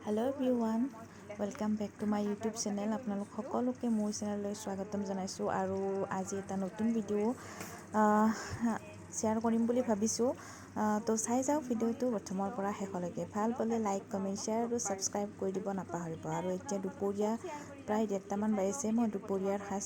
Hello everyone, welcome back to my YouTube channel. আপোনালোক সকলোকে মোৰ চেনেললৈ স্বাগতম জনাইছোঁ আৰু আজি এটা নতুন ভিডিঅ' শ্বেয়াৰ কৰিম বুলি ভাবিছোঁ। তো চাই যাওক ভিডিঅ'টো প্ৰথমৰ পৰা শেষলৈকে। ভাল পালে লাইক, কমেণ্ট, শ্বেয়াৰ আৰু ছাবস্ক্ৰাইব কৰি দিব নাপাহৰিব। আৰু এতিয়া দুপৰীয়া প্ৰায় 1:30মান বাজিছে। মই দুপৰীয়াৰ সাজ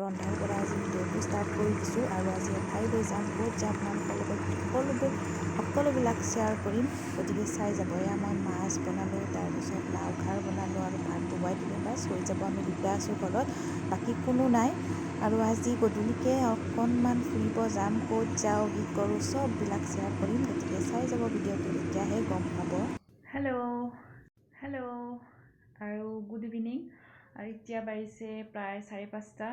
ৰন্ধাৰ পৰা আজি ভিডিঅ'টো ষ্টাৰ্ট কৰি দিছোঁ আৰু আজি এঠাইলৈ যাম। ক'ত যাম, আপোনালোকৰ লগত সকলোবিলাক শ্বেয়াৰ কৰিম, গতিকে চাই যাব। এয়া মই মাছ বনালোঁ, তাৰপিছত লাও খাৰ বনালোঁ আৰু ভাত বহুৱাই দিলোঁ। বাছ, হৈ যাব। আমি দুটা আছোঁ ঘৰত, বাকী কোনো নাই। আৰু আজি গধূলিকৈ অকণমান ফুৰিব যাম। ক'ত যাওঁ, কি কৰোঁ, চববিলাক শ্বেয়াৰ কৰিম, গতিকে চাই যাব ভিডিঅ'টো, তেতিয়াহে গম পাব। হেল্ল' হেল্ল' আৰু গুড ইভিনিং। আৰু এতিয়া বাজিছে প্ৰায় 5:30।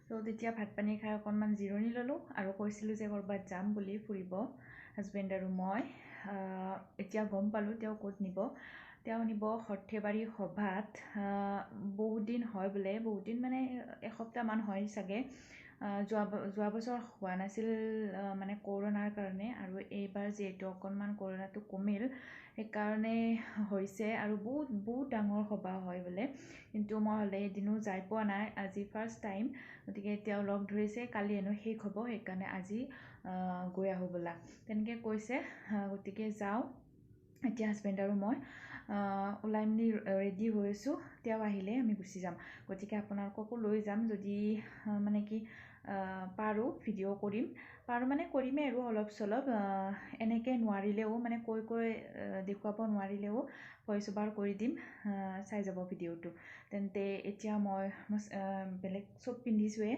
ত' তেতিয়া ভাত পানী খাই অকণমান জিৰণি ল'লোঁ আৰু কৈছিলোঁ যে ক'ৰবাত যাম বুলি ফুৰিব হাজবেণ্ড আৰু মই। এতিয়া গম পালোঁ তেওঁ ক'ত নিব। তেওঁ নিব সৰ্থেবাৰী সভাত। বহুত দিন হয় বোলে, বহুত দিন মানে এসপ্তাহমান হয় চাগে। যোৱা যোৱা বছৰ হোৱা নাছিল, মানে কৰোণাৰ কাৰণে। আৰু এইবাৰ যিহেতু অকণমান কৰোণাটো কমিল, সেইকাৰণে হৈছে। আৰু বহুত বহুত ডাঙৰ সভা হয় বোলে, কিন্তু মই হ'লে এদিনো যাই পোৱা নাই, আজি ফাৰ্ষ্ট টাইম। গতিকে তেওঁ লগ ধৰিছে, কালি হেনো শেষ হ'ব, সেইকাৰণে আজি গৈ আহোঁ ব'লা, তেনেকৈ কৈছে। গতিকে যাওঁ। এতিয়া হাজবেণ্ড আৰু মই ওলাই মেলি ৰেডি হৈ আছোঁ। তেওঁ আহিলে আমি গুচি যাম। গতিকে আপোনালোককো লৈ যাম, যদি মানে কি পাৰোঁ ভিডিঅ' কৰিম। পাৰোঁ মানে কৰিমেই আৰু অলপ চলপ। এনেকৈ নোৱাৰিলেও, মানে কৈ কৈ দেখুৱাব নোৱাৰিলেও ভইচ অভাৰ কৰি দিম, চাই যাব ভিডিঅ'টো। তেন্তে এতিয়া মই বেলেগ চব পিন্ধিছোঁৱে,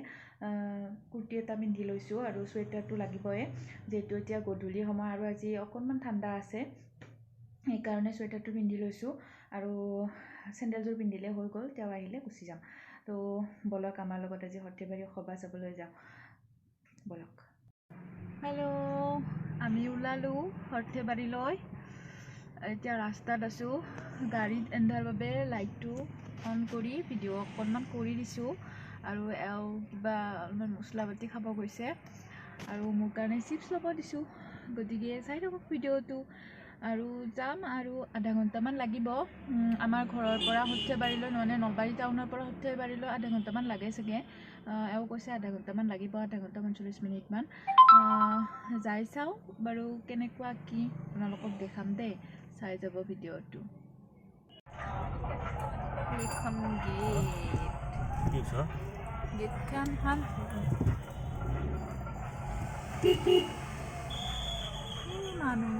কুৰ্তি এটা পিন্ধি লৈছোঁ আৰু চুৱেটাৰটো লাগিবই, যিহেতু এতিয়া গধূলি সময় আৰু আজি অকণমান ঠাণ্ডা আছে, সেইকাৰণে চুৱেটাৰটো পিন্ধি লৈছোঁ আৰু চেণ্ডেলযোৰ পিন্ধিলে হৈ গ'ল। তেওঁ আহিলে গুচি যাম। তো ব'লক, আমাৰ লগত আজি সৰ্থেবাৰী সভা চাবলৈ যাওঁ ব'লক। হেল্ল', আমি ওলালোঁ সৰ্থেবাৰীলৈ। এতিয়া ৰাস্তাত আছোঁ। গাড়ীত এন্ধাৰ বাবে লাইটটো অন কৰি ভিডিঅ' অকণমান কৰি দিছোঁ। আৰু এওঁ কিবা অলপমান মছলা পাতি খাব গৈছে আৰু মোৰ কাৰণে চিপছ ল'ব দিছোঁ। গতিকে চাই থাকক ভিডিঅ'টো। আৰু যাম আৰু আধা ঘণ্টামান লাগিব আমাৰ ঘৰৰ পৰা সৰ্থেবাৰীলৈ, মানে নলবাৰী টাউনৰ পৰা সৰ্থেবাৰীলৈ আধা ঘণ্টামান লাগে চাগে। এওঁ কৈছে আধা ঘণ্টামান লাগিব, আধা ঘণ্টা 45 মিনিটমান। যাই চাওঁ বাৰু কেনেকুৱা কি, আপোনালোকক দেখাম দেই, চাই যাব ভিডিঅ'টো। এইখন গেট, গেটখন মানুহ। মানুহ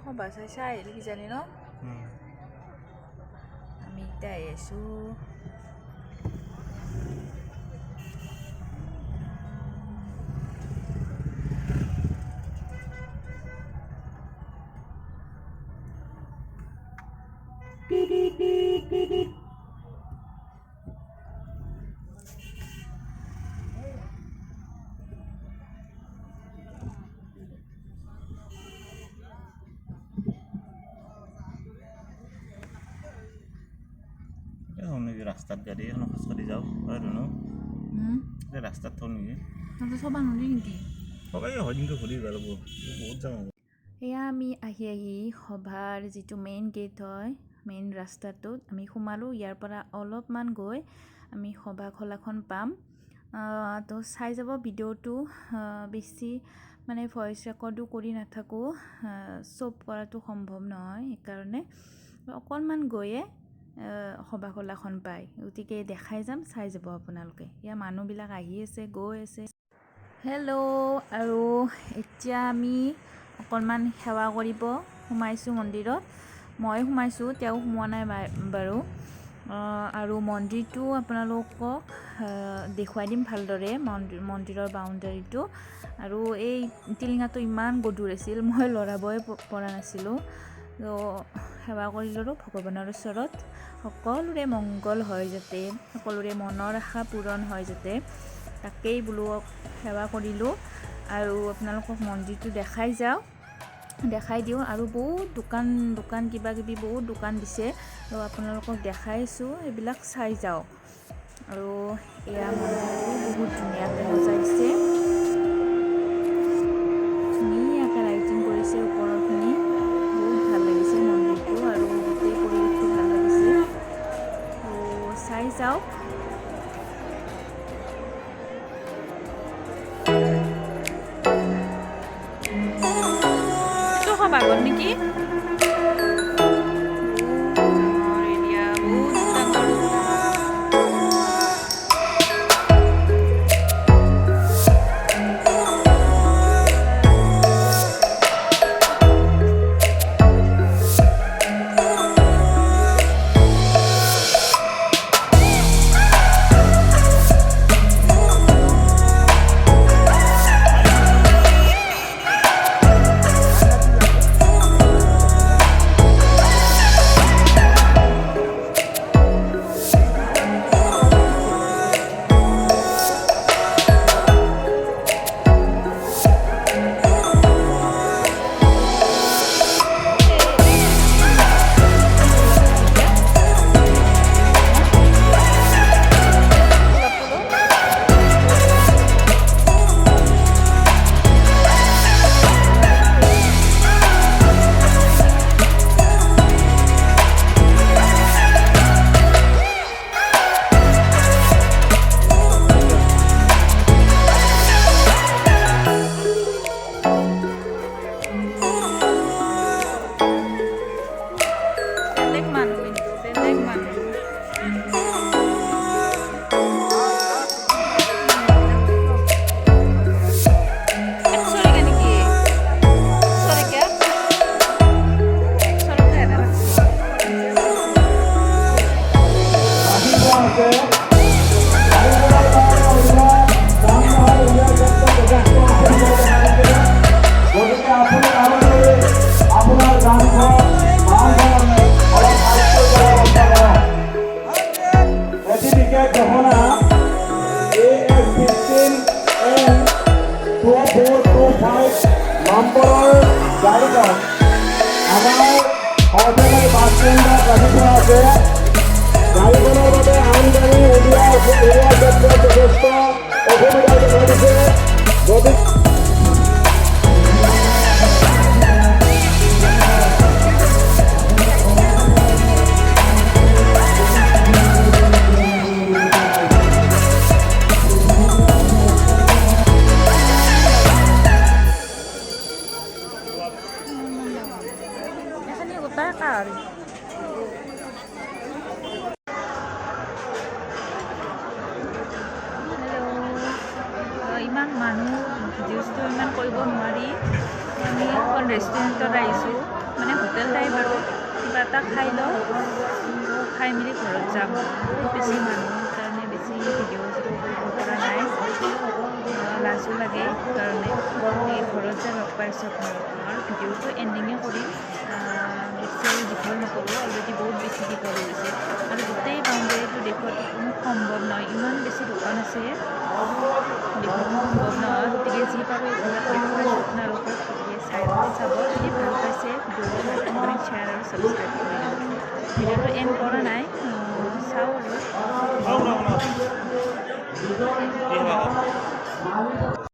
সভা চাই চাই আহিল কিজানি ন। আমি এতিয়া আহি আছোঁ। ৰাস্তাত গাড়ী এখন খোজকাঢ়ি যাওঁ হয় ধুনু, ৰাস্তাত থওঁ নেকি? চবা নোৱাৰি নেকি? সবাই হয় কিন্তু ঘূৰি ভাল হ'ব, বহুত যাম। এয়া আমি আহি আহি সভাৰ যিটো মেইন গেট হয়, মেইন ৰাস্তাটোত আমি সোমালোঁ। ইয়াৰ পৰা অলপমান গৈ আমি সভা খোলাখন পাম। তো চাই যাব ভিডিঅ'টো। বেছি মানে ভইচ ৰেকৰ্ডো কৰি নাথাকোঁ, চব কৰাটো সম্ভৱ নহয়, সেইকাৰণে অকণমান গৈয়ে সভা খোলাখন পায়। গতিকে দেখাই যাম, চাই যাব আপোনালোকে। ইয়াৰ মানুহবিলাক আহি আছে, গৈ আছে। হেল্ল', আৰু এতিয়া আমি অকণমান সেৱা কৰিব সোমাইছোঁ মন্দিৰত। মই সোমাইছোঁ, তেওঁ সোমোৱা নাই বাৰু। আৰু মন্দিৰটো আপোনালোকক দেখুৱাই দিম ভালদৰে, মন্দিৰৰ বাউণ্ডাৰীটো। আৰু এই টিলিঙাটো ইমান গধুৰ আছিল, মই লৰাবই পৰা নাছিলোঁ। তো সেৱা কৰি ল'লোঁ ভগৱানৰ ওচৰত, সকলোৰে মংগল হয় যাতে, সকলোৰে মনৰ আশা পূৰণ হয় যাতে, তাকেই বোলো সেৱা কৰিলোঁ। আৰু আপোনালোকক মন্দিৰটো দেখাই যাওঁ, দেখাই দিওঁ। আৰু বহুত দোকান দোকান কিবা কিবি বহুত দোকান দিছে, তো আপোনালোকক দেখাইছোঁ, সেইবিলাক চাই যাওক। আৰু এয়া মন্দিৰটো বহুত ধুনীয়াকৈ সজাই দিছে, ধুনীয়াকৈ লাইটিং কৰিছে ওপৰৰখিনি, বহুত ভাল লাগিছে মন্দিৰটো আৰু গোটেই পৰিৱেশটো ভাল লাগিছে। তো চাই যাওক। সভাঘৰ নেকি? ডাঙৰ এৰিয়া, বহুত ডাঙৰ। বেলেগ মানুহ, কিন্তু বেলেগ মানুহ। একশৰীকা নেকি? একশৰীকা? একশৰীকা এটা লাগছে। গতিকে আপুনি কাম কৰি আপোনাৰ যানখন বাহনখন অলপ সাহায্য কৰাৰ ব্যৱস্থা কৰক। এটি বিশেষ ঘোষণা, AS 15 N 2425 নম্বৰৰ গাড়ীখন আমাৰ সৰ্থেবাৰী বাছ ষ্টেণ্ডত ৰাখি থোৱা আছে। গাড়ীখনৰ বাবে আন গাড়ী উলিওৱাৰ ক্ষেত্ৰত যথেষ্ট অসুবিধা দেখা দিছে। গতিকে এখানে গোটাই কাৰ? হেল্ল', ইমান মানুহ, ভিডিঅ' চিডিঅ' ইমান কৰিব নোৱাৰি। আমি এখন ৰেষ্টুৰেণ্টত আহিছোঁ, মানে হোটেল টাইপ আৰু, কিবা এটা খাই লওঁ, তো খাই মেলি ঘৰত যাম। বহুত বেছি মানুহ কাৰণে বেছি ভিডিঅ' চিডিঅ' কৰিব পৰা নাই, লাজো লাগে কাৰণে। এই ঘৰত যাই লগ পাইছোঁ আপোনালোকক। আৰু ভিডিঅ'টো এণ্ডিঙে কৰিম, বেছি আৰু দীঘল নকৰোঁ, অলৰেডি বহুত বেছি দীঘল হৈ গৈছে। আৰু গোটেই বাউণ্ডেৰীটো দেখুৱাটো কোনো সম্ভৱ নহয়, ইমান বেছি দোকান আছে, দেখুৱাটো সম্ভৱ নহয়। গতিকে যি পাৰোঁ এইবিলাক দেখুৱাইছোঁ আপোনালোকক, গতিকে চাই চাব। যদি ভাল পাইছে ভিডিঅ'টো লাইক, কমেণ্ট, শ্বেয়াৰ আৰু ছাবস্ক্ৰাইব কৰি দিব। ভিডিঅ'টো এণ্ড কৰা নাই, চাওঁ আৰু। কি সেৱা?